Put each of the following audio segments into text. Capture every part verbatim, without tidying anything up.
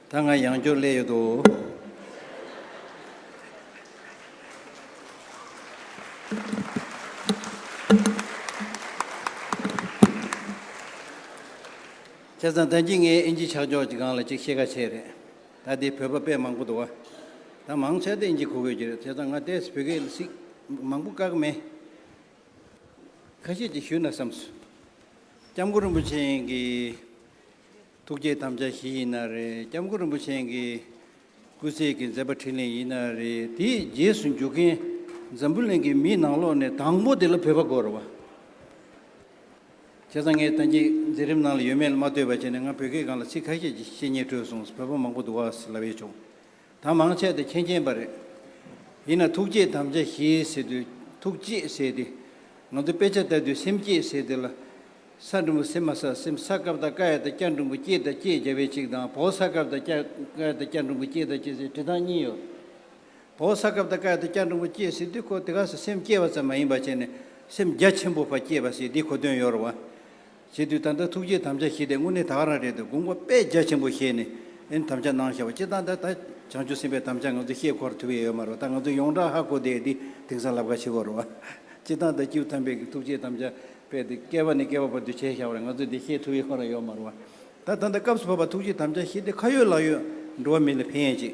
ད་ང་ཡང་བསྐྱར་སླེབས་ཡོད་དོ། བྱས་ཙང་ད་གིན་ངས་ཨིན་ཇི་ཆ་འཇོག་གི་སྒང་ལ་ཅིག་བཤད་ཁ་བྱས་རེད། ད་འདི་བོད་པ་དཔེ་མང་པོ་འདུག་བ། ད་མང་ཆེ་དེ་ཨིན་ཇི་གོ་དགོས་ཀྱི་རེད། བྱས་ཙང་ང་ཏོག་ཙམ་བོད་སྐད་ལ་ཚིག་མང་པོ་བཀག་མེད། ཁ་ཤས་ཅིག་ཞུས་ན་བསམས་སོང་། སྐྱབས་མགོན་རིན་པོ་ཆེ་གི་ཐུགས་བསྐྱེད་དམ་བཅའ་བཞི་ཡིན་ན་རེད། སྐྱབས་མགོན་རིན་པོ་ཆེ་གི་སྐུ་ཚེ་གི་མཛད་པ་འཕྲིན་ལས་ཡིན་ན་རེད། དེའི་རྗེས་སུ་འཇུག་མཁན་འཛམ་བུ་གླིང་གི་མི་ནང་ལོགས་ནས་དང་པོ་དེ་ལ་བོད་པ་དགོས་རེད་བ། བྱས་ཙང་ངས་ད་གིན་མཛད་རིམ་ནང་ལ་ཡོད་མེད་ལ་མ་ལྟོས་པ་བྱས་ནས་ང་བོད་སྐད་སྒང་ལ་ཚིག་ཁ་ཤས་ཅིག་བཤད་སྙིང་བྲོས་སོང་། བོད་པ་མང་པོ་འདུག་བ་ཟེར་ལབ་ཡས་བྱུང་། ད་མང་ཆེ་དེ་མཁྱེན་མཁྱེན་པ་རེད། ཡིན་ན་ཐུགས་བསྐྱེད་དམ་བཅའ་བཞི་ཟེར་དུས་ཐུགས་བསྐྱེད་ཟེར་དེ། ང་ཚོ་དཔེ་ཆ་ལྟ་དུས་སེམས་བསྐྱེད་ཟེར་དེ་ལ། ས་འགྲེང་བུ་སེ་མ་ས་སེམས། ས་སྐབས་དང་ཀ་ཡ་དང་སྐྱ་འགྲེང་བུ་སྐྱེད་དང་སྐྱེད་རྒྱབ་པའི་གཅིག་དང་། བོ་ས་སྐབས་དང་སྐྱ་ཀ་ཡ་དང་སྐྱ་འགྲེང་བུ་སྐྱེད་དང་སྐྱེད་ཟེར་བྲིས་སྟངས་གཉིས་ཡོད། བོ་ས་སྐབས་དང་ཀ་ཡ་དང་སྐྱ་འགྲེང་བུ་སྐྱེད་ཟེར་དུས་ཁོ་དེ་ག་ས་སེམས་བསྐྱེད་པ་ཙམ་མ་ཡིན་པ་བྱས་ནས་སེམས་རྒྱ་ཆེན་པོ་ཕར་བསྐྱེད་པ་ཟེར་དེ་གོ་དོན་ཡོད་རེད་བ། བྱེད་དུས་ད་ལྟ་ཐུགས་བསྐྱེད་དམ་བཅའ་བཞི་དེ་དངོས་གནས་ད་ག་རང་རེད་འདུག་དགོངས་པ་དཔེ་རྒྱ་ཆེན་པོ་བཞེས་ནས་ཨེ་དམ་བཅའ་གནང་བཞག་པ་སྤྱིར་བཏང་ད་ད་བྱང་ཆུབ་སེམས་དཔའི་དམ་བཅའ་ང་ཚོ་བཤད་འཁོར་ཐུབ་ཡས་ཡོད་མ་རེད་བ། ད་ང་ཚོ་ཡོངས་གྲགས་ཧ་གོ་བསྡད་དེ་དེང་སང་ལབ་ཁ་བྱེད་དགོས་རེད་བ། སྤྱིར་བཏང་ད་སྐྱེས་བུ་དམ་པའི་གི་ཐུགས་བསྐྱེད་དམ་བཅའ་དཔེ་དེ་བསྐལ་པ་ནས་བསྐལ་པ་བར་དུ་བྱས་བཞག་པ་རེད། ང་ཚོས་འདི་བཤད་ཐུབ་ཡས་ཁོ་རང་ཡོད་མ་རེད་བ། ད་ད་ལྟ་སྐབས་སུ་བབ་པ་ཐུགས་བསྐྱེད་དམ་བཅའ་བཞི་དེ་ཁ་ཡོད་ལག་ཡོད་འགྲོ་བ་མི་ལ་ཕན་ཡས་ཅིག་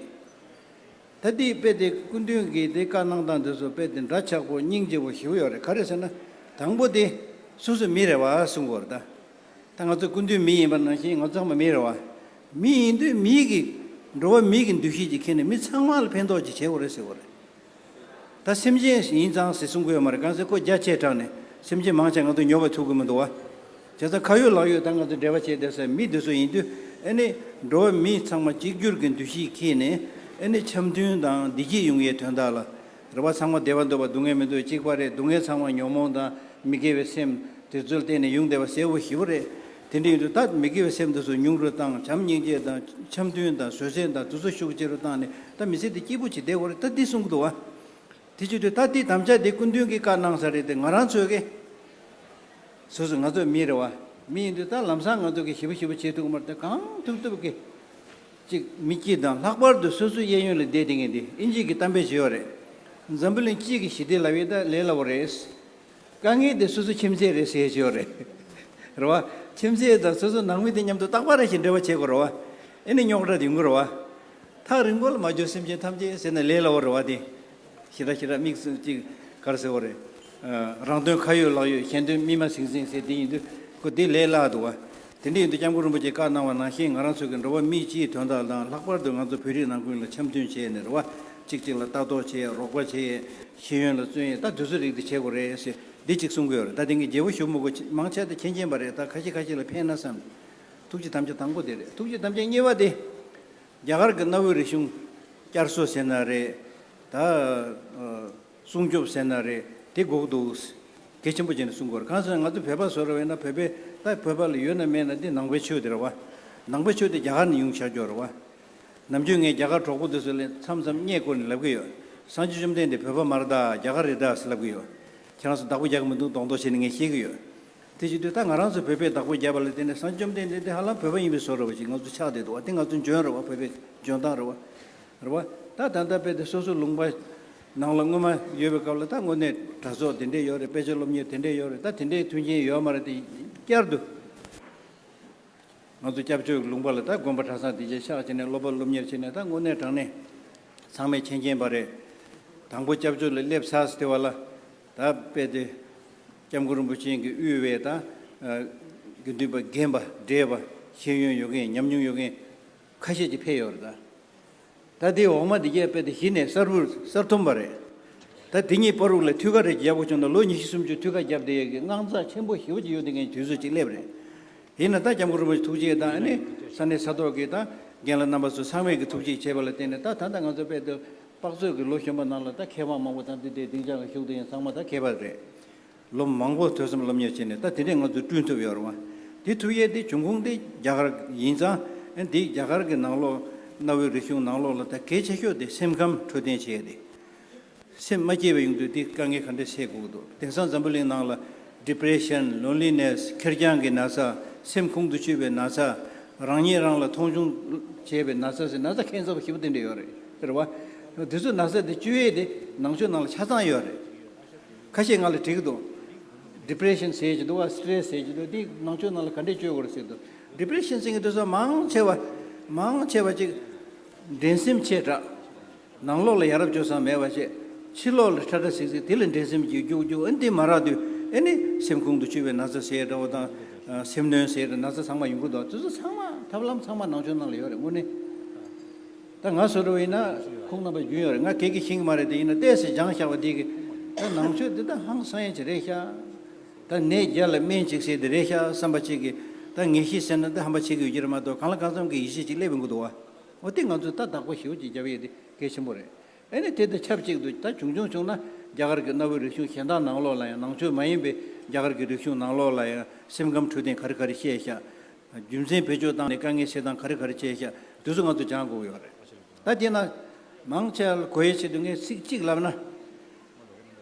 ད་དེའི་དཔེ་དེ་སྐུ་མདུན་གྱིས་དེ་བཀའ་གནང་སྟངས་དེ་ཚོ་དཔེ་དེ་འདྲ་ཆགས་པོ་སྙིང་རྗེ་པོ་ཞེ་པོ་ཡོད་རེད། ག་རེ་ཟེར་ན། དང་པོ་དེ་སོ་སོ་མི་རེད་བ་གསུང་གི་ཡོད་རེད་ད། ད་ང་ཚོ་སྐུ་མདུན་མི་ཡིན་པ་ནང་བཞིན་ང་ཚོ་ཚང་མ་མི་རེད་བ། མི་ཡིན་དུས་མི་གི་འགྲོ་བ་མི་གི་འདུ་ཤེས་ཅིག་ཁྱེར་ནས་མི་ཚང་མ་ལ་ཕན་ཐོགས་ཅིག་བྱེད་དགོས་རེད་ཟེར་གི་ཡོད་རེད། ད་སེམས་ཅན་ཡིན་ཙང་ཟེར་གསུང་གི་ཡོད་མ་རེད། གང་ཟེར་ཁོ་རྒྱ་ཆེ་དྲགས་ནས་སེམས་ཅན་མང་ཆེ་ང་ཚོ་ཉོ་བ་ཐུབ་གི་མི་འདུག་བ། བྱས་ཙང་ཁ་ཡོད་ལག་ཡོད་ད་ང་ཚོ་འབྲེལ་བ་བྱས་བསྡད་ས་མི་འདི་ཚོ་ཡིན་དུས་ཨ་ནི་འགྲོ་བ་མི་ཚང་མ་གཅིག་གྱུར་གྱི་འདུ་ཤེས་འཁྱེར་ནས་ཨ་ནི་འཆམ་མཐུན་དང་བདེ་སྐྱིད་ཡོང་ཡའི་དོན་དག་ལ་རེ་བ། ཚང་མ་བདེ་བ་འདོད་པ་སྡུག་བསྔལ་མི་འདོད་གཅིག་པ་རེད། སྡུག་བསྔལ་ཚང་མ་ཉོན་མོངས་དང་མི་དགེ་བའི་སེམས་དེ་ཚོ་ལ་བརྟེན་ནས་ཡོང་བསྡད་པ་གསལ་པོ་ཞེ་པོ་རེད། དེ་འདྲ་ཡིན་དུས་ད་མི་དགེ་བའི་སེམས་དེ་ཚོ་ཉུང་རུ་བཏང་། བྱམས་སྙིང་རྗེ་དང་འཆམ་མཐུན་དང་བཟོད་བསྲན་དང་དེ་ཚོ་ཤུགས་ཆེ་རུ་བཏང་ནས་ད་མི་ཚེ་འདི་སྐྱིད་པོ་ཅིག་བསྡད་དགོས་རེད། ད་འདི་གསུང་གི་འདུག་བ། དེ་བྱེད་དུས་ད་འདི་དམ་བཅའ་འདི་སྐུ་མདུན་གྱིས་བཀའ་གནང་ས་རེད་དེ། ང་རང་ཚོས་ཀྱི་སོ་སོ་ང་ཚོ་མི་རེད་བ། མི་ཡིན་དུས་ད་ལམ་སང་ང་ཚོ་གི་ཞེ་པོ་ཞེ་པོ་བྱེད་ཐུབ་ཀྱི་མ་རེད་དེ། གང་ཐུབ་ཐུབ་ཀྱི་ཅིག་མི་སྐྱིད་དང་། ལྷག་པར་དུ་སོ་སོའི་གཡས་གཡོན་ལ་བསྡད་བསྡད་མཁན་འདི་ཨིན་ཇི་གི་གཏམ་དཔེ་ཅིག་ཡོད་རེད། འཛམ་བུ་གླིང་སྤྱི་གི་ཞི་བདེ་ལབ་ཡས་ད་ལས་སླ་པོ་རེད། དཀའ་ངལ་དེ་སོ་སོའི་ཁྱིམ་མཚེས་རེད་ཟེར་ཡས་ཅིག་ཡོད་རེད། རེད་བ། ཁྱིམ་མཚེས་དང་སོ་སོ་ནང་མི་དེ་མཉམ་དུ་རྟག་པར་ཞིག་འབྲེལ་བ་བྱེད་དགོས་རེད་བ། ཨེ་ནི་རྙོག་དྲ་དེ་ཡོང་གི་རེད་བ། ཐག་རིང་པོ་ལ་མ་འགྱོ་སེམས་ཅན་ཐམས་ཅད་ཟེར་ན་ལས་སླ་པོ་རེད་བ་དེ། ཞེ་དྲག་ཞེ་དྲག་དམིགས་སུ་ཅིག་ག་རེ་ཟེར་བ་རེད། རང་དོན་ཁ་ཡོད་ལག་ཡོད། གཞན་དོན་སྨིན་མ་ཟིང་ཟིང་ཟེར་དེ་ཡིན་དུས་ཁོ་དེ་ལས་སླ་འདུག་བ། དེ་འདྲ་ཡིན་དུས་སྐྱབས་མགོན་རིན་པོ་ཆེས་བཀའ་གནང་བ་ནང་བཞིན་ང་རང་ཚོ་གི་འགྲོ་བ་མིའི་སྤྱིའི་དོན་དག་དང་། ལྷག་པར་དུ་ང་ཚོ་བོད་རིགས་ནང་ཁུལ་ལ་འཆམ་མཐུན་བྱས་ནས་རེད་བ། གཅིག་གཅིག་ལ་ལྟ་རྟོག་བྱས། རོགས་པ་བྱས། ཤེས་ཡོན་ལ་བརྩོན་ཡས། ད་དེ་ཚོ་རིགས་དེ་བྱེད་དགོས་རེད་ཟེར་འདི་གཅིག་གསུང་གི་ཡོད་རེད། ད་དེ་ངས་རྒྱལ་པོ་ཞུ་མི་དགོས། མང་ཆེ་དེ་མཁྱེན་མཁྱེན་པ་རེད། ད་ཁ་ཤས་ཁ་ཤས་ལ་ཕན་ན་བསམ། ཐུགས་རྗེ་དམ་བཅའ་དང་པོ་དེ་རེད། ཐུགས་རྗེ་དམ་བཅའ་གཉིས་པ་དེ། རྒྱ་གར་གྱི་གནའ་བོའི་རིག་གཞུང་བསྐྱར་གསོ་ཟེར་ན་རེད། ད་སྲུང་སྐྱོབ་ཟེར་ན་རེད། དེ་དགོས་ཀྱི་འདུག་གལ་ཆེན་པོ་བྱས་ནས་གསུང་དགོས་རེད། གང་ཟེར་ན་ང་ཚོ་བོད་པ་བཟོ་འདྲ་བས་ན་བོད་པའི་ད་བོད་པ་ལ་ཡོད་ན་མེད་ན་འདི་ནང་པའི་ཆོས་དེ་རེད་བ། ནང་པའི་ཆོས་དེ་རྒྱ་གར་ནས་ཡོང་ཆགས་ཀྱི་ཡོད་རེད་བ། ནམ་རྒྱུན་ངས་རྒྱ་གར་གྲོགས་པོ་དེ་ཚོ་ལ་མཚམས་མཚམས་བརྙས་བཀོལ་ནས་ལབ་ཀྱི་ཡོད། སངས་རྒྱས་བཅོམ་ལྡན་འདས་བོད་པ་མ་རེད་ད། རྒྱ་གར་རེད་ད་ཟེར་ལབ་ཀྱི་ཡོད། ཁྱེད་རང་ཚོ་བདག་པོ་རྒྱག་གི་མི་འདུག་མདོག་མདོག་བྱས་ནས་ངས་བཤད་ཀྱི་ཡོད། དེ་བྱེད་དུས་ད་ང་རང་ཚོ་བོད་པས་བདག་པོ་བརྒྱབ་པ་ལ་བརྟེན་ནས་སངས་རྒྱས་བཅོམ་ལྡན་འདས་དེ་ཧ་ལམ་བོད་པ་ཡིན་པའི་བཟོ་འདྲ་བ་ཞིག་ང་ཚོ་ཆགས་བསྡད་འདུག་བ། དེ་ང་ཚོ་འཇོན་རེད་བ། བོད་པའི་འཇོན་ཐང་རེད་བ། རེད་བ། ད་ད་ལྟ་བོད་དེ་སོ་སོའི་ལུང་པ་ནང་ལ་སྔོན་མ་ཡོད་པའི་སྐབས་ལ་ད་དངོས་གནས་གྲྭ་ཚོགས་དེ་འདྲས་ཡོད་རེད། དཔེ་ཆ་སློབ་གཉེར་དེ་འདྲས་ཡོད་རེད། ད་དེ་འདྲའི་མཐུན་རྐྱེན་ཡོད་མ་རེད་དེ། བསྐྱར་དུ་ང་ཚོ་སྐྱབས་བཅོལ་གྱི་ལུང་པ་ལ་ད་དགོན་པ་གྲྭ་ཚང་དེ་རྗེས་ཆགས་བྱས་ནས་སློབ་པ་སློབ་གཉེར་བྱས་ནས་ད་དངོས་གནས་དྲང་གནས་ཚང་མས་མཁྱེན་མཁྱེན་པ་རེད། དང་པོ་སྐྱབས་བཅོལ་ལ་སླེབས་ཚར་ཟེར་བ་ལ། ད་དཔེ་དེ་སྐྱབས་མགོན་རིན་པོ་ཆེ་གིས་དབུས་པའི་ད་དགེ་འདུན་པ་རྒན་པ་བགྲེས་པ་ཤེས་ཡོན་ཡོད་མཁན་ཉམས་མྱོང་ཡོད་མཁན་ཁ་ཤས་ཅིག་ཕེབས་ཡོད་རེད་ད། ད་དེ་འོག་མ་དེ་གས་དཔེ་དེ་གཞི་ནས་གསར་བུ་གསར་ཐོན་པ་རེད། ད་དེ་གཉིས་བར་དུ་ལ་མཐུད་ཁ་རེ་ཡག་པོ་བྱུང་ན་ལོ་ཉི་ཤུ་སུམ་ཅུ་མཐུད་ཁ་བརྒྱབ་བསྡད་ཡས་ཀྱི་དངངས་འཚབ་ཆེན་པོ་ཞེ་པོ་ཅིག་ཡོད་བསྡད་མཁན་དུས་ཚོད་ཅིག་སླེབས་རེད། ཡིན་ན་ད་སྐྱབས་མགོན་རིན་པོ་ཆེ་ཐུགས་རྗེ་དང་ཨ་ནི་ས་གནས་ས་ཐོག་གི་ད་རྒན་ལགས་རྣམ་པ་ཚོ་ཚང་མས་ཀྱི་ཐུགས་རྗེ་བྱས་པ་ལ་བརྟེན་ནས་ད་ད་ལྟ་ང་ཚོ་དཔེ་དེ་དཔག་ཚོད་ཀྱི་ལོ་གཞོན་པ་ནང་ལ་ད་མཁས་པ་མང་པོ་ད་འདི་འདྲའི་སྡིངས་ཆ་ལ་བཞུགས་བསྡད་མཁན་ཚང་མ་ད་མཁས་པ་རེད། ལོ་མང་པོ་ཐོས་བསམ་སློབ་གཉེར་བྱས་ནས་ད་དེ་འདྲས་ང་ཚོས་བསྐྲུན་ཐུབ་ཡོད་རེད་བ། དེ་ཐུབ་ཡས་དེ་འབྱུང་ཁུངས་དེ་རྒྱ་གར་ཡིན་ཙང་། ཨ་འདི་རྒྱ་གར་གྱི་ནང་ལོགས་གནའ་བོའི་རིག་གཞུང་ནང་ལོགས་ལ་ད་གལ་ཆེ་ཤོས་དེ་སེམས་ཁམས་འཕྲོད་བསྟེན་བྱེད་ཡས་དེ། སེམས་མ་སྐྱིད་པ་ཡོང་དུས་དེ་དཀའ་ངལ་ག་འདྲས་སེལ་དགོས་ཀྱི་འདུག་དེང་སང་འཛམ་བུ་གླིང་ནང་ལ་depression, loneliness, ཁེར་རྐྱང་གི་ན་ཚ། སེམས་ཁོང་དུ་ཆུད་པའི་ན་ཚ། རང་ཉིད་རང་ལ་མཐོང་ཆུང་བྱས་པའི་ན་ཚ་ཟེར། ན་ཚ་ཁྱད་མཚར་པོ་ཞེ་པོ་དེ་འདྲ་ཡོད་རེད། རེད་བ། དེ་ཚོ་ན་ཚ་དེ་བཅོས་ཡས་དེ་ནང་ཆོས་ནང་ལ་ཆ་ཚང་ཡོད་རེད། ཁ་ཤས་ང་ལ་དྲིས་ཀྱི་འདུག Depression ཟེར་གྱི་འདུག་བ། Stress ཟེར་གྱི་འདུག་དེ་ནང་ཆོས་ནང་ལ་ག་འདྲས་བཅོས་དགོས་རེད་ཟེར་འདུག Depression ཟེར་གྱི་འདུག་ས། མང་ཆེ་བ་མང་ཆེ་བ་ཅིག་འགྲན་སེམས་ཆེ་དྲགས། ནང་ལོགས་ལ་ཡ་རབས་སྤྱོད་བཟང་མེད་པ་བྱས། ཕྱི་ལོགས་ལ་ཁྲ་ཁྲ་ཟིག་ཟིག་དེ་ལ་འགྲན་སེམས་ཀྱི་རྒྱུག་རྒྱུག་ཨ་ནི་དེ་མ་རག་དུས་ཨ་ནི་སེམས་ཁོང་དུ་ཆུད་པའི་ན་ཚ་ཟེར་འདྲ་བོ་དང་། སེམས་གནོན་ཟེར་ན་ཚ་ཚང་མ་ཡོང་གི་འདུག་དེ་ཚོ་ཚང་མ་ཐབས་ལམ་ཚང་མ་ནང་ཆོས་ནང་ལ་ཡོད་རེད་དངོས་གནས། ད་ང་བཟོ་འདྲ་བོ་ཡིན་ན་ཁོང་རྣམ་པ་རྒྱུས་ཡོད་རེད། ང་གེ་གེ་ཤེས་ཀྱི་མ་རེད། དེ་ཡིན་ན་ཏོག་ཙམ་སྦྱངས་བཞག་པ་དེ་གི་ད་ནང་ཆོས་འདི་ད་ཧང་སང་ཡ་ཅིག་རེད་ཤག་ད་ནད་བརྒྱ་ལ་སྨན་གཅིག་ཟེར་དེ་རེད་ཤག་བསམ་པ་ཅིག་གི་ད་ངེས་ཤེས་ཟེར་ན་ད་ཧམ་པ་བྱེད་ཀྱི་ཡོད་ཀྱི་རེད་མ་གཏོགས། གང་ལ་གང་འཚམ་གྱི་ཡིད་ཆེས་ཅིག་སླེབས་ཡོང་གི་འདུག་བ། འོ་དེ་ང་ཚོས་ད་བདག་པོ་ཞེ་པོ་ཅིག་རྒྱབ་ཡས་དེ་གལ་ཆེན་པོ་རེད། ཨ་ནི་དེ་དང་ཆབས་ཅིག་ཏུ་ད་བྱུང་བྱུང་བྱུང་ན་རྒྱ་གར་གྱི་གནའ་བོའི་རིག་གཞུང་གཞན་དག་ནང་ལོགས་ལ་ཡང་། ནང་ཆོས་མ་ཡིན་པའི་རྒྱ་གར་གྱི་རིག་གཞུང་ནང་ལོགས་ལ་ཡང་སེམས་ཁམས་འཕྲོད་བསྟེན་ག་རེ་ག་རེ་བཤད་ཤག་རྒྱུ་མཚན་བེད་སྤྱོད་བཏང་ནས་དཀའ་ངལ་སེལ་སྟངས་ག་རེ་ག་རེ་བྱས་ཤག་དེ་ཚོ་ང་ཚོ་སྦྱང་དགོས་ཡོད་རེད། ད་དེ་ན་མང་ཆེ་བ་གོ་ཡའི་ཆེད་དུ་ངས་ཚིག་གཅིག་ལབ་ན།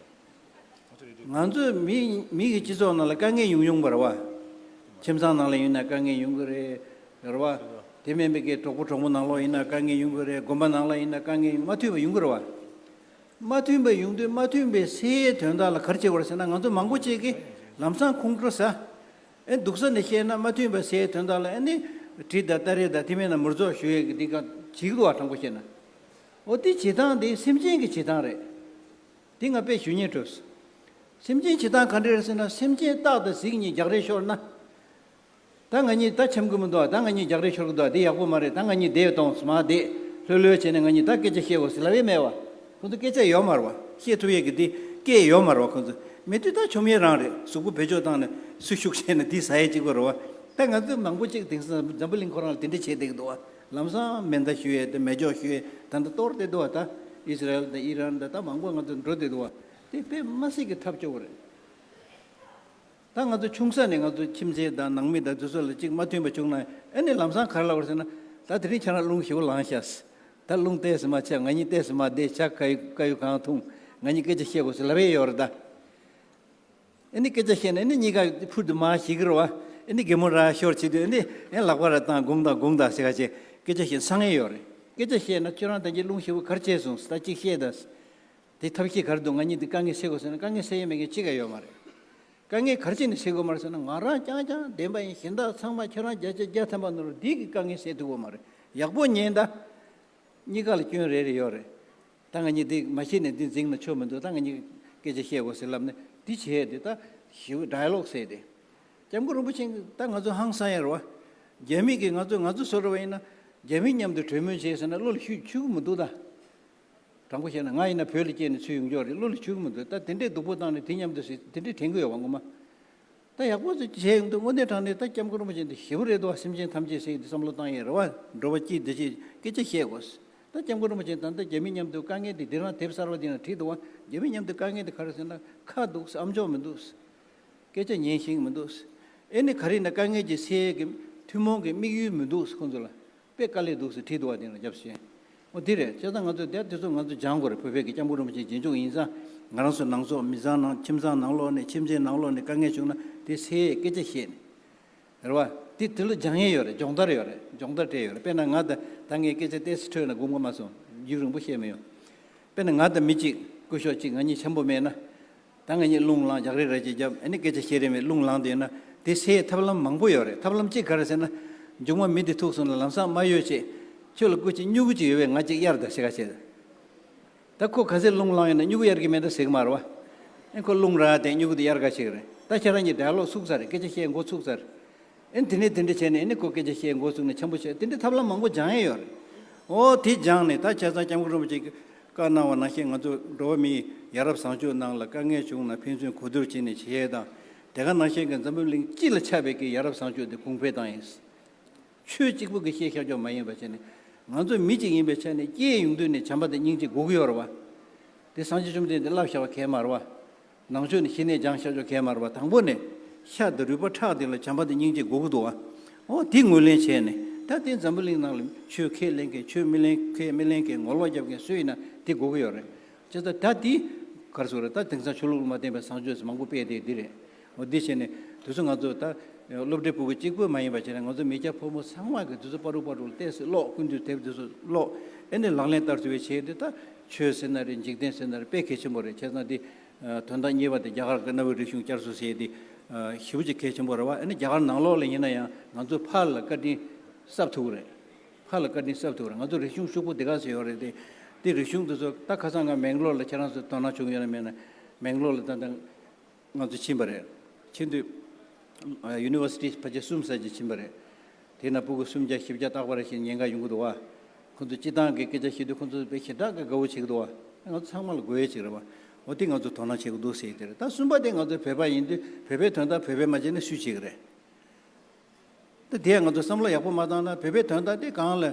ང་ཚོས་མི་མི་གི་སྤྱི་ཚོགས་ནང་ལ་དཀའ་ངལ་ཡོང་ཡོང་བ་རེད་བ། ཁྱིམ་ཚང་ནང་ལ་ཡིན་ན་དཀའ་ངལ་ཡོང་གི་རེད། རེད་བ། དེ་མིན་པའི་གི་གྲོགས་པོ་གྲོགས་མོ་ནང་ལོགས་ཡིན་ན་དཀའ་ངལ་ཡོང་གི་རེད། དགོན་པ་ནང་ལ་ཡིན་ན་དཀའ་ངལ་མ་མཐུན་པ་ཡོང་གི་རེད་བ། མ་མཐུན་པ་ཡོང་དུས་མ་མཐུན་པའི་སེལ་ཡའི་དོན་དག་ལ་ག་རེ་བྱེད་དགོས་རེད་ཟེར་ན། ང་ཚོ་མང་པོ་ཅིག་གིས་ལམ་སང་ཁོང་ཁྲོ་ཟ། ཨེ་འདུག་ས་ནས་བཤད་ན་མ་མཐུན་པ་སེལ་ཡའི་དོན་དག་ལ་ཨེ་ནི་གྲི་དང་སྟ་རེ་དང་དེ་མིན་ན་མུར་རྫོགས་ཞུ་ཡས་ཀྱི་འདི་ག་བྱེད་ཀྱི་འདུག་བ། དྲང་པོ་བཤད་ན། འོ་དེ་བྱེད་སྟངས་དེ་སེམས་ཅན་གྱི་བྱེད་སྟངས་རེད། དེ་ང་དཔེ་ཞུ་སྙིང་བྲོ། སེམས་ཅན་བྱེད་སྟངས་ག་འདྲ་རེད་ཟེར་ན། སེམས་ཅན་སྟག་དང་གཟིག་གཉིས་རྒྱག་རེས་ཤོར་ན། ད་ང་གཉིས་ད་འཆམ་གི་མི་འདུག་ད་ང་གཉིས་རྒྱག་རེས་ཤོར་གི་འདུག་དེ་ཡག་པོ་མ་རེད། ད་ང་གཉིས་བསྡད་གཏོང་། མར་བསྡད། ལྷོད་ལྷོད་བྱས་ནས་ང་གཉིས་ད་སྐད་ཆ་བཤད་དགོས་ཟེར་ལབ་ཡས་མེད་བ། ཁོང་ཚོ་སྐད་ཆ་ཡོད་མ་རེད་བ། བཤད་ཐུབ་ཡས་ཀྱི་དེ་སྐད་ཡོད་མ་རེད་བ། ཁོང་ཚོ་མེད་དུས་ད་མཆོང་ཡས་རང་རེད། གཟུགས་པོ་བེད་སྤྱོད་བཏང་ནས་སུ་ཤུགས་བྱས་ནས་དེ་ཟ་ཡས་གཅིག་པ་རེད་བ། ད་ང་ཚོ་མང་པོ་གཅིག་དེང་སང་འཛམ་བུ་གླིང་ཁོ་རང་ལ་དེ་འདྲ་བྱས་བསྡད་ཀྱི་འདུག་བ། ལམ་སང་མེ་མདའ་གཞུ་ཡས་དེ། མེ་སྒྱོགས་གཞུ་ཡས། ད་ལྟ་གཏོར་བསྡད་འདུག་བ། ད་ཨི་སི་རལ་དང་ཨི་རན་དང་ད་མང་པོ་ང་ཚོ་འགྲོ་བསྡད་འདུག་བ། དེ་དཔེ་མ་སྲིད་ཀྱི་ཐབས་སྐྱོ་བོ་རེད། ད་ང་ཚོ་ཆུང་ས་ནས་ང་ཚོ་ཁྱིམ་མཚེས་དང་ནང་མི་དང་དེ་ཚོ་ལ་གཅིག་མ་མཐུན་པ་བྱུང་ན། ཨ་ནི་ལམ་སང་ག་རེ་ལབ་དགོས་ཟེར་ན། ད་དེ་རིང་ཁྱེད་རང་རླུང་ཞེ་པོ་ལངས་ཤག་ད་རླུང་ཏོག་ཙམ་མར་ཆག་ང་གཉིས་ཏོག་ཙམ་མར་བསྡད། ཇ་དཀར་ཡོལ་དཀར་ཡོལ་གང་འཐུང་། ང་གཉིས་སྐད་ཆ་བཤད་དགོས་ཟེར་ལབ་ཡས་ཡོད་རེད་ད། ཨ་ནི་སྐད་ཆ་བཤད་ན་ཨ་ནི་གཉིས་ཀ་ཕུར་དུ་མར་ཞིག་གི་རེད་བ། ཨ་ནི་གད་མོ་ར་ཤོར་བྱེད་དུས་ཨ་ནི་ཨ་ལག་པ་ར་བཏང་། དགོངས་དག་དགོངས་དག་ཟེར་ག་བྱས་སྐད་ཆ་བཤད་སང་ཡས་ཡོད་རེད། སྐད་ཆ་བཤད་ན་ཁྱོད་རང་ད་གིན་རླུང་ཞེ་པོ་ག་རེ་བྱས་སོང་ཟེར། ད་གཅིག་བཤད་དང་། དེ་ཐབས་ཤེས་ག་རེ་འདུག་ང་གཉིས་འདི་དཀའ་ངལ་སེལ་དགོས་ཟེར་ན་དཀའ་ངལ་སེལ་ཡས་མེད་མཁན་གཅིག་ཀྱང་ཡོད་མ་རེད། དཀའ་ངལ་ག་རེ་བྱས་ནས་སེལ་དགོས་མ་རེད་ཟེར་ན། ང་རང་རྐྱང་རྐྱང་བདེན་པ་ཡིན། གཞན་དག་ཚང་མ་ཁྱེད་རང་བརྒྱ་ཆ་བརྒྱ་ཐམ་པ་ནོར་འདི་གི་དཀའ་ངལ་སེལ་ཐུབ་ཀྱི་ཡོད་མ་རེད། ཡག་པོ་ཉན་ད། གཉིས་ཀ་ལ་སྐྱོན་རེ་རེ་ཡོད་རེད། ད་ང་གཉིས་འདི་མ་ཤེས་ནས་འདི་འཛིང་ན་ཆོ་མི་འདུག་ད་ང་གཉིས་སྐད་ཆ་བཤད་དགོས་ཟེར་ལབ་ནས་འདི་བྱས་ཏེ། ད་ཞེ་པོ་ཌའི་ལོག་ཟེར་ཏེ། སྐྱབས་མགོན་རིན་པོ་ཆེ་ད་ང་ཚོ་ཧང་སང་ཡ་རེད་བ། རྒྱ་མི་གིས་ང་ཚོ་ང་ཚོ་བཟོ་འདྲ་བ་ཡིན་ན་རྒྱ་མི་མཉམ་དུ་གྲོས་མོལ་བྱས་ཟེར་ན་བློ་ལ་ཆུད་ཆུད་ཀྱི་མི་འདུག་ད། དྲང་པོ་བཤད་ན་ང་ཡིན་ན་བོད་ལ་སྐྱེས་ནས་ཚུར་ཡོང་ཆོག་རེད། བློ་ལ་ཆུད་ཀྱི་མི་འདུག་ད་དེ་འདྲའི་སྡུག་པོ་བཏང་ནས་དེ་མཉམ་དུ་ཟེར་དེ་འདྲའི་དྲན་གྱི་ཡོད་བ་ངོ་མ། ད་ཡག་པོ་ཞིག་བྱས་ཡོང་དུས་དངོས་གནས་དྲང་གནས་ད་སྐྱབས་མགོན་རིན་པོ་ཆེ་འདི་ཞེ་པོ་རེད་འདུག་བ། སེམས་ཅན་ཐམས་ཅད་ཟེར་ཡོང་དུས་བསམ་བློ་བཏང་ཡས་རེད་བ། འགྲོ་བ་སྤྱིའི་བདེ་སྐྱིད་སྐད་ཆ་བཤད་དགོས། ད་སྐྱབས་མགོན་རིན་པོ་ཆེ་ད་ལྟ་རྒྱ་མི་མཉམ་དུ་དཀའ་ངལ་འདི་འདི་རང་དེབ་གསར་པ་འདི་ནང་བྲིས་འདུག་བ། རྒྱ་མི་མཉམ་དུ་དཀའ་ངལ་འདི་ག་རེ་ཟེར་ན། ཁ་འདུག་ཟེར། ཨ་མཆོག་མི་འདུག་ཟེར། སྐད་ཆ་ཉན་ཤེས་ཀྱི་མི་འདུག་ཟེར། ཨེ་ནི་ག་རེ་ཡིན་ན་དཀའ་ངལ་གྱི་སེལ་ཡས་ཀྱི་ཐུན་མོང་གི་དམིགས་ཡུལ་མི་འདུག་ཟེར། ཁོང་ཚོ་ལ་དཔེ་དཀའ་ལས་འདུག་ཟེར་བྲིས་འདུག་བ། དེ་ལ་རྒྱབ་བཤད། འོ་དེ་རེད། བྱས་ཙང་ང་ཚོས་དེ་དེ་ཚོ་ང་ཚོ་སྦྱང་དགོས་རེད། བོད་པའི་གི་སྐྱབས་མགོན་རིན་པོ་ཆེ་རྗེས་འཇུག་ཡིན་ཙང་། ང་རང་ཚོ་ནང་ཚོགས་མི་ཚང་ནང་ཁྱིམ་ཚང་ནང་ལོགས་ནས་ཁྱིམ་མཚེས་ནང་ལོགས་ནས་དཀའ་ངལ་བྱུང་ན་དེ་སེལ་ཡས་སྐད་ཆ་བཤད་ནས། རེད་བ། དེ་དེ་ལ་སྦྱང་ཡས་ཡོད་རེད། སྦྱོང་བརྡར་ཡོད་རེད། སྦྱོང་བརྡར་སྤྲད་ཡོད་རེད། དཔེར་ན་ང་ད་ད་ངས་སྐད་ཆ་ཏོག་ཙམ་འཕྲོས་ན་སྒུག་མ་སོང་། རྒྱུན་རིང་པོ་བཤད་མི་ཡོང་། དཔེར་ན་ང་དང་མི་གཅིག་སྐུ་ཞབས་གཅིག་ང་གཉིས་འཆམ་པོ་མེད་ན། ད་ང་གཉིས་རླུང་ལངས། རྒྱག་རེས་ར་ཅིག་བརྒྱབ། ཨ་ནི་སྐད་ཆ་བཤད་རན་མེད། རླུང་ལངས་བསྡད་ན་དེ་སེལ་ཐབས་ལམ་མང་པོ་ཡོད་རེད། ཐབས་ལམ་གཅིག་ག་རེ་ཟེར་ན། མཇུག་མ་མི་དེ་ཐུག་སོང་ན་ལམ་སང་མ་གཡོལ་བྱས། ཁྱོད་ལ་སྐུ་མཁྱེན་སྨྱུ་གུ་ཅིག་ཡོད་པས་ང་གཅིག་གཡར་དང་ཟེར་ག་བྱས། ད་ཁོ་ག་ཚོད་རླུང་ལངས་ཡོད་ན་སྨྱུ་གུ་གཡར་གི་མེད་ད་ཟེར་གི་མ་རེད་བ། ཨེ་ཁོ་རླུང་རག་དེ་སྨྱུ་གུ་དེ་གཡར་ག་ཞིག་རེད། ད་ཁྱེད་རང་གཉིས་ཌའི་ལོག་ཚུགས་ཚར་རེད། སྐད་ཆ་བཤད་འགོ་ཚུགས་ཚར་རེད། ཨེ་དེ་ནས་དེ་འདྲ་བྱས་ནས་ཨེ་ནི་ཁོ་སྐད་ཆ་བཤད་འགོ་ཚུགས་ནས་འཆམ་པོ་བྱས། དེ་འདྲའི་ཐབས་ལམ་མང་པོ་སྦྱང་ཡས་ཡོད་རེད། ཨོ་དེ་སྦྱངས་ནས་ད་བྱས་ཙང་སྐྱབས་མགོན་རིན་པོ་ཆེ་གིས་བཀའ་གནང་བ་ནང་བཞིན་ང་ཚོ་འགྲོ་བ་མིའི་ཡ་རབས་བཟང་སྤྱོད་ནང་ལ་དཀའ་ངལ་བྱུང་ན་ཕན་ཚུན་གོ་བསྡུར་བྱས་ནས་བྱེད་ཡས་དང་། དེ་ག་ནང་བཞིན་གྱི་འཛམ་བུ་གླིང་སྤྱི་ལ་ཁྱབ་པའི་གི་ཡ་རབས་བཟང་སྤྱོད་དེ་གོང་འཕེལ་བཏང་ཡས། ཆོས་གཅིག་པུ་གི་བཤད་ཤག་ཅོག་མ་ཡིན་པ་བྱས་ནས། ང་ཚོ་མི་གཅིག་ཡིན་པའི་ཆ་ནས་སྐྱེས་ཡོང་དུས་ནས་བྱམས་པ་དང་སྙིང་རྗེ་དགོས་ཀྱི་ཡོད་རེད་བ། དེ་སངས་རྒྱས་བཅོམ་ལྡན་འདས་བསླབ་བཞག་པ་གས་མ་རེད་བ། ནང་ཆོས་ནས་བཤད་ནས་སྦྱངས་ཤག་ཅོག་གས་མ་རེད་བ། དང་པོ་ནས་ཤ་དང་རུས་པ་ཁྲག་དེ་ལ་བྱམས་པ་དང་སྙིང་རྗེ་དགོས་ཀྱི་འདུག་བ། འོ་དེ་ངོས་ལེན་བྱས་ནས། ད་དེ་འཛམ་བུ་གླིང་ནང་ལ་ཆོས་ཁས་ལེན་མཁན་ཆོས་མི་ལེན་ཁས་མི་ལེན་མཁན་ངོ་ལོག་རྒྱབ་མཁན་སུ་ཡིན་ན་དེ་དགོས་ཀྱི་ཡོད་རེད། བྱས་ཙང་ད་དེ་ག་རེ་ཟེར་རེད། ད་དེང་སང་ཆོས་ལུགས་ལ་མ་བརྟེན་པའི་བཟང་སྤྱོད་ཟེར་མང་པོ་སྤེལ་བསྡད་འདི་རེད། འོ་འདི་བྱས་ནས་དུས་ཚོད་ང་ཚོ་ད་སློབ་གྲྭའི་ཕྲུ་གུ་གཅིག་པུ་མ་ཡིན་པ་བྱས་ནས་ང་ཚོ་མི་སྐྱ་ཕོ་མོ་ཚང་མ་གི་དུས་ཚོད་པ་རུ་པ་རུ་ཏོག་ཙམ་ཀློག་ཀུན་ཏུ་དེབ་དེ་ཚོ་ཀློག་ཨེ་ནས་ལག་ལེན་བསྟར་ཐུབ་པའི་ཆེད་དུ་ད་ཆོས་ཟེར་ན་རེད། འཇིག་རྟེན་ཟེར་ན་རེད། དཔེ་གལ་ཆེན་པོ་རེད། བྱས་ཙང་འདི་དོན་དག་གཉིས་པ་དེ་རྒྱ་གར་གྱི་གནའ་བོའི་རིག་གཞུང་བསྐྱར་གསོ་ཟེར་ཡས་དེ་ཞེ་པོ་ཅིག་གལ་ཆེན་པོ་རེད་བ། ཨེ་ནས་རྒྱ་གར་ནང་ལོགས་ལ་ཡིན་ན་ཡང་ང་ཚོ་ཕར་ལ་བཀའ་དྲིན་གསབ་ཐུབ་ཀྱི་རེད། ཕར་ལ་བཀའ་དྲིན་གསབ་ཐུབ་ཀྱི་རེད། ང་ཚོ་རིག་གཞུང་ཕྱུག་པོ་འདི་ག་ཚོད་ཡོད་རེད་དེ། དེ་རིག་གཞུང་དེ་ཚོ་ད་ཁ་སང་ང་མེང་གློར་ལ་ཁྱེད་རང་ཚོ་དོ་སྣང་བྱུང་ཡོད་ན་མེད་ན། མེང་གློར་ལ་ད་ལྟ་ང་ཚོ་ཕྱིན་པ་རེད། ཕྱིན་དུས་ཡུ་ནི་ཝར་སི་ཊི་ཕལ་ཆེར་གསུམ་ཙམ་ཅིག་ཕྱིན་པ་རེད། དེ་ན་ཕྲུ་གུ་སུམ་བརྒྱ་བཞི་བརྒྱ་རྟག་པར་ཞིག་ཉེན་ཁ་ཡོང་གི་འདུག་བ། ཁོ་ཚོ་སྤྱི་བཏང་གི་སྐད་ཆ་བཤད་དུས་ཁོ་ཚོ་དཔེ་ཞེ་དྲག་གི་དགའ་བོ་བྱེད་ཀྱི་འདུག་བ། ང་ཚོ་ཚང་མ་ལ་དགོས་ཡས་ཅིག་རེད་བ། འོ་དེ་ང་ཚོ་དོ་སྣང་བྱེད་ཀྱི་འདུག་ཟེར་གྱི་དེ་རེད། ད་གསུམ་པ་དེ་ང་ཚོ་བོད་པ་ཡིན་དུས་བོད་པའི་དོན་དག་བོད་པས་མ་བྱས་ན་སུས་བྱེད་ཀྱི་རེད། ད་དེ་ཡང་ང་ཚོ་བསམ་བློ་ཡག་པོ་མ་བཏང་ན་བོད་པའི་དོན་དག་དེ་གང་ལ་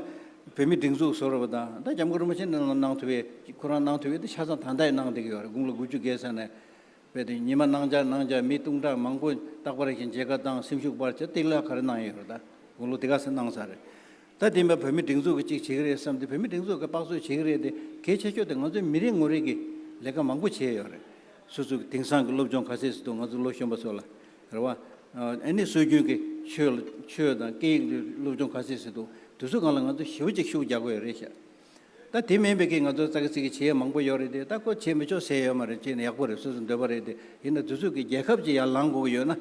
བོད་མི་སྒྲིག་འཛུགས་བཟོ་རུ་བ་དང་ད་སྐྱབས་མགོན་རིན་པོ་ཆེ་ནས་གནང་ཐུབ་པའི་ཁོ་རང་གནང་ཐུབ་པའི་དེ་ཆ་ཚང་ད་ལྟ་ཡང་གནང་བསྡད་ཀྱི་ཡོད་རེད། དགུང་ལོ་དགུ་བཅུ་བརྒལ་ཚར་ནས་རྦད་དེ་ཉི་མ་གནང་བྱ་གནང་བྱ་མི་སྟོང་ཕྲག་མང་པོ་རྟག་པར་ཞིག་མཇལ་ཁ་བཏང་སེམས་ཤུགས་སྤར་བྱ་ཏིལ་ལ་ག་རེ་གནང་ཡོད་རེད། ད་དགུང་ལོ་དེ་ག་ཚོད་གནང་ཚར་རེད། ད་དེ་མ་བོད་མི་སྒྲིག་འཛུགས་ཀྱི་གཅིག་བྱེད་ཀྱི་རེད་བསམ་དེ་བོད་མི་སྒྲིག་འཛུགས་ཀྱི་དཔག་ཚོད་བྱེད་ཀྱི་རེད་དེ་གལ་ཆེ་ཤོས་དེ་ང་ཚོའི་མི་རེ་ངོ་རེ་གི་ལས་ཀ་མང་པོ་བྱས་ཡོད་རེད། སོ་སོ་གི་དེང་སང་གི་སློབ་སྦྱོང་ག་ཚད་ཟེར་འདུག་ང་ཚོ་ལོ་གཞོན་པ་ཚོ་ལ་རེད་བ། ཨ་ནི་སྲོལ་རྒྱུན་གྱི་ཆོས་ལ་ཆོས་དང་སྐད་ཡིག་སློབ་སྦྱོང་ག་ཚད་ཟེར་འདུག་དེ་ཚོ་སྒང་ལ་ང་ཚོ་ཞེ་པོ་ཅིག་ཤུགས་རྒྱག་དགོས་ཡོད་རེད་ཤག་ད་དེ་མིན་པའི་གི་ང་ཚོ་ཙག་གི་ཙིག་གི་བྱེད་ཡས་མང་པོ་ཡོད་རེད་དེ། ད་ཁོ་བྱེད་མི་ཆོག་ཟེར་ཡོད་མ་རེད། བྱས་ནས་ཡག་པོ་རེད། སོ་སོ་འདོད་པ་རེད་དེ། ཡིན་ན་དེ་ཚོ་གི་རྒྱལ་ཁབ་ཀྱི་ཡར་ལངས་དགོས་ཀྱི་ཡོད་ན།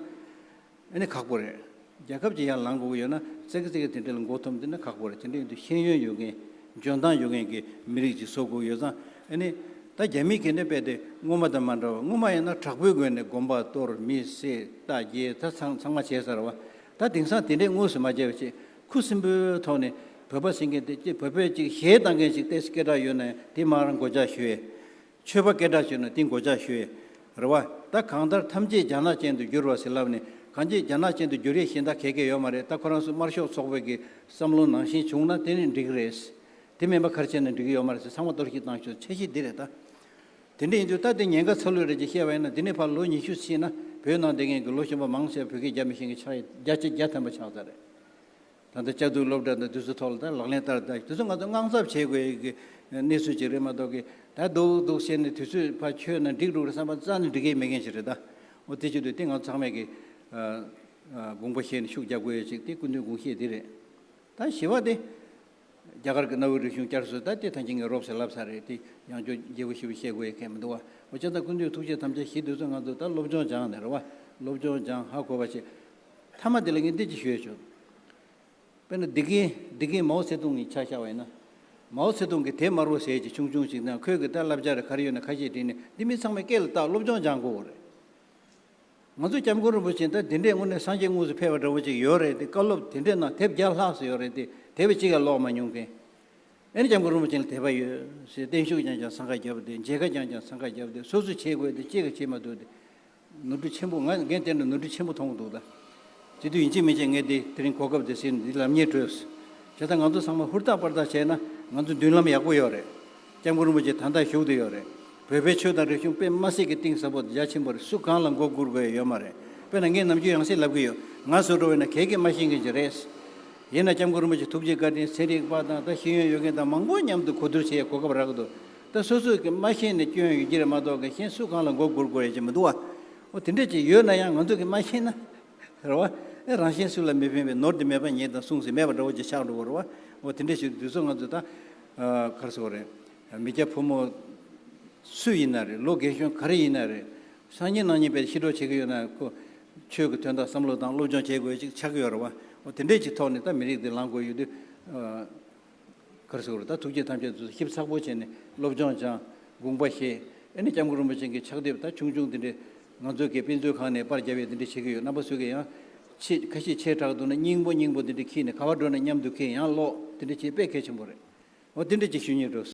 ཨ་ནི་ཁག་པོ་རེད། རྒྱལ་ཁབ་ཀྱི་ཡར་ལངས་དགོས་ཀྱི་ཡོད་ན་ཙག་གི་ཙིག་གི་དེ་འདྲ་ལ་མགོ་འཐོམ་དེ་ན་ཁག་པོ་རེད། དེ་འདྲ་ཡིན་དུས་ཤེས་ཡོན་ཡོད་མཁན་འཇོན་ཐང་ཡོད་མཁན་གྱི་མི་རིགས་ཅིག་བཟོ་དགོས་ཡོད་ཙང་། ཨ་ནི་ད་རྒྱ་མི་གི་ནི་དཔེ་དེ་སྔོན་མ་དང་མ་འདྲ་བ། སྔོན་མ་ཡིན་ན་དྲག་པོའི་སྒོ་ནས་དགོན་པ་གཏོར་མི་བསད་རྟ་བརྒྱལ་ད་ཚང་ཚང་མ་བྱས་ཚར་བ། ད་དེང་སང་དེ་འདྲའི་དངོས་སུ་མ་བྱས་པ་བྱས་ཁུ་སིམ་པོའི་ཐོག་ནས་བོད་པ་ཟེར་མཁན་དེ་ཅི་བོད་པས་ཅིག་གཞས་བཏང་མཁན་ཞིག་ཏོག་ཙམ་སྐད་གྲགས་ཡོད་ན་ཡང་དེ་མར་མགོ་ལྕག་གཞུ་ཡས། ཆོས་པ་སྐད་གྲགས་ཆོད་ན་དེ་མགོ་ལྕག་གཞུ་ཡས་རེད་བ། ད་གང་ལྟར་ཐམས་ཅད་རྒྱ་ནག་ཅན་དུ་བསྒྱུར་བ་ཟེར་ལབ་ནས་གང་ཅི་རྒྱ་ནག་ཅན་དུ་བསྒྱུར་ཡས་གཞན་དག་ག་གེ་ཡོད་མ་རེད། ད་ཁོ་རང་ཚོ་དམར་ཤོག་ཚོགས་པའི་གི་བསམ་བློ་ནང་བཞིན་བྱུང་ན་དེ་ནི་འགྲིག་གི་རེད། དེ་མིན་པ་ག་རེ་བྱས་ན་འགྲིག་གི་ཡོད་མ་རེད་ཟེར་ཚང་མ་གཏོར་བཤིག་བཏང་ཆོག་འཆར་གཞི་འདི་རེད་ད། དེ་འདྲ་ཡིན་དུས་ད་དེ་ཉེན་ཁ་ཚ་ལོས་རེད་ཅེས་བཤད་པ་ཡིན་ན་འདི་ནས་ཕར་ལོ་ཉི་ཤུ་ཕྱིན་ན་བོད་ནང་བསྡད་མཁན་གི་ལོ་གཞོན་པ་མང་ཆེ་བ་བོད་སྐད་རྒྱག་མི་ཤེས་མཁན་ཆགས་བརྒྱ་ཆ་བརྒྱ་ཐམ་པ་ཆགས་ཚར་རེད། ད་ལྟ་བཅའ་སྡོད་སློབ་གྲྭ་དང་དུས་ཚོད་ཐོག་ལ་ད་ལག་ལེན་བསྟར། ད་དུས་ཚོད་ང་ཚོ་དངངས་འཚབ་བྱེད་དགོས་ཀྱི་གནས་ཚུལ་ཅིག་རེད་མ་གཏོགས་ཀྱི། ད་སྡུག་སྡུག་བཤད་ནས་དུས་ཚོད་ཕར་འཁྱོལ་ན་འགྲིག་འགྲོ་རེད་བསམ་པ་རྩ་ནས་འགྲིག་གི་མེད་མཁན་ཞིག་རེད་ད། འོ་དེ་བྱེད་དུས་དེ་ང་ཚོ་ཚང་མས་ཀྱི་དགོངས་པ་བཞེས་ནས་ཤུགས་རྒྱག་དགོས་ཡོད་ཅིག་དེ་སྐུ་མདུན་དགོངས་བཞེས་དེ་རེད། ད་བཞི་པ་དེ་རྒྱ་གར་གྱི་གནའ་བོའི་རིག་གཞུང་བསྐྱར་གསོ་ད་དེ་ད་གིན་ངས་རོབ་ཙམ་ལབ་ཚར་རེད། དེ་ཡང་བསྐྱར་རྒྱས་པོ་ཞིབ་པོ་བཤད་དགོས་ཡ་གང་མི་འདུག་བ། འོ་བྱས་ཙང་སྐུ་མདུན་ཐུགས་རྗེ་དམ་བཅའ་བཞེས་དུས་ཚོད་ང་ཚོ་ད་སློབ་སྦྱོང་སྦྱངས་ནས་རེད་བ། སློབ་སྦྱོང་སྦྱངས་ཧ་གོ་བ་བྱས། མཐའ་མ་དེ་ལ་ངས་འདི་ཅིག་ཞུ་ཡ་བྱུང་། དཔེར་ན་འདི་གིན་འདི་གིན་མའོ་ཙེ་ཏུང་གི་ཆ་བཞག་པ་ཡིན་ན། མའོ་ཙེ་ཏུང་གིས་དེབ་དམར་པོ་ཟེར་གྱི་ཆུང་ཆུང་ཞིག་དང་ཁོས་གི་ད་བསླབ་བྱ་རེ་ག་རེ་ཡོད་ན་ཁ་ཤས་བྲིས་ནས་འདི་མི་ཚང་མས་སྐད་ལ་བཏགས་སློབ་སྦྱོང་སྦྱང་དགོས་རེད། ང་ཚོ་སྐྱབས་མགོན་རིན་པོ་ཆེ་ད་དེ་འདྲས་དངོས་གནས་སངས་རྒྱས་དངོས་སུ་ཕེབས་པ་འདྲ་བོ་ཅིག་ཡོད་རེད་དེ། བཀའ་སློབ་དེ་འདྲས་གནང་དེབ་བརྒྱ་ལྷག་ཙམ་ཡོད་རེད་དེ། དེ་བས་གཅིག་ཀྱང་ཀློག་མ་མྱོང་མཁན། ཨེ་ནི་སྐྱབས་མགོན་རིན་པོ་ཆེ་ལ་དད་པ་ཡོད་ཟེར་བརྟན་བཞུགས་རྐྱང་རྐྱང་འཚང་ཁ་བརྒྱབ་སྟེ། མཇལ་ཁ་རྐྱང་རྐྱང་འཚང་ཁ་བརྒྱབ་སྟེ། སོ་སོས་བྱེད་དགོས་དེ་གཅིག་ཀྱང་བྱེད་མ་ཐུབ་སྟེ། ནོར་འཁྲུལ་ཆེན་པོ། ང་ངས་བལྟས་ན་ནོར་འཁྲུལ་ཆེན་པོ་མཐོང་གི་འདུག་ད། དེ་དུས་ཡིན་གཅིག་མིན་གཅིག་ངས་དེ་དེ་རིང་གོ་སྐབས་དེ་ཟིན་འདི་ལམ་ཉེས་བྲོས། བྱས་ཙང་ང་ཚོ་ཚང་མ་ཧུར་ཐག་པར་ཐག་བྱས་ན་ང་ཚོ་མདུན་ལམ་ཡག་པོ་ཡོད་རེད། སྐྱབས་མགོན་རིན་པོ་ཆེ་ད་ལྟ་བཞུགས་བསྡད་ཡོད་རེད། བོད་པའི་ཆོས་དང་རིག་གཞུང་དཔེ་མ་སྲིད་ཀྱི་གཏིང་ཟབ་པོ་རྒྱ་ཆེན་པོ་རེད། སུ་གང་ལ་མགོ་སྒུར་དགོས་ཡོད་མ་རེད། དཔེར་ན་ངས་ནམ་རྒྱུན་ཡང་སེ་ལབ་ཀྱི་ཡོད། ང་བཟོ་འདྲ་བས་ན་གལ་གྱིས་མ་ཤེས་མཁན་ཅིག་རེད། ཡིན་ན་སྐྱབས་མགོན་རིན་པོ་ཆེ་ཐུགས་རྗེ་བཀའ་དྲིན་ཚན་རིག་པ་དང་ད་ཤེས་ཡོན་ཡོད་མཁན་དང་མང་པོ་མཉམ་དུ་གོ་བསྡུར་བྱེད་ཡའི་གོ་སྐབས་རག་གི་འདུག་ད་སོ་སོས་ཀྱི་མ་ཤེས་ནས་སྐྱོན་ཡོད་ཀྱི་རེད་མ་གཏོགས་ཀྱི་གཞན་སུ་གང་ལ་མགོ་སྒུར་དགོས་ཡ་ཅིག་མི་འདུག་བ། འོ་དེ་འདྲས་ཅིག་ཡོད་ན་ཡང་ང་ཚོ་གི་མ་ཤེས་ན། རེད་བ། ཨེ་རང་གཞན་སུ་ལ་མི་ཕན་པའི་ནོར་འདི་མེད་པ་ཉེས་དང་སྲུང་ཟེར་མེད་པ་འདྲ་བོ་ཅིག་ཆགས་འགྲོ་གི་རེད་བ། འོ་དེ་འདྲས་ཞིག་དུས་ཚོད་ང་ཚོ་ད། ཨ་ག་རེ་ཟེར་དགོས་རེད། མི་སྐྱ་ཕོ་མོ་སུ་ཡིན་ན་རེད། ལོ་རྒན་གཞོན་ག་རེ་ཡིན་ན་རེད། སང་ཉིན་གནངས་ཉིན་དཔེ་ཤི་གྲབས་བྱེད་ཀྱི་ཡོད་ན་ཁོ་ཆོས་ཀྱི་དོན་དག་བསམ་བློ་དང་སློབ་སྦྱོང་བྱེད་དགོས་ཅིག་ཆགས་ཀྱི་ཡོད་རེད་བ། འོ་དེ་འདྲས་ཅིག་ཐོག་ནས་ད་མི་རིགས་འདི་ལངས་དགོས་ཡོད་དུས། ཨ་ག་རེ་ཟེར་དགོས་རེད། ད་ཐུགས་རྗེ་ཐམས་ཅད་དུ་ཞིབ་ཚགས་པོ་བྱས་ནས་སློབ་སྦྱོང་སྦྱང་། དགོངས་པ་བཞེས། ཨེ་ནི་སྐྱབས་མགོན་རིན་པོ་ཆེ་གི་ཕྱག་དེབ་ད་ཆུང་ཆུང་དེ་འདྲས་ང་ཚོ་གི་དཔེ་མཛོད་ཁང་ནས་པར་རྒྱབ་ཡས་དེ་འདྲས་བྱེད་ཀྱི་ཡོད། རྣམ་པ་ཚོ་གིས་ཡང་ཆེད་ཁ་ཤས་ཆེ་དྲགས་འདུག་ན་སྙིང་པོ་སྙིང་པོ་དེ་འདྲས་ཁྱེར་ནས་ག་པར་འགྲོ་ན་མཉམ་དུ་ཁྱེར་ཡང་ཀློག་དེ་འདྲས་བྱེད་དཔེ་གལ་ཆེན་པོ་རེད། འོ་དེ་འདྲས་ཅིག་ཞུ་སྙིང་འདོད།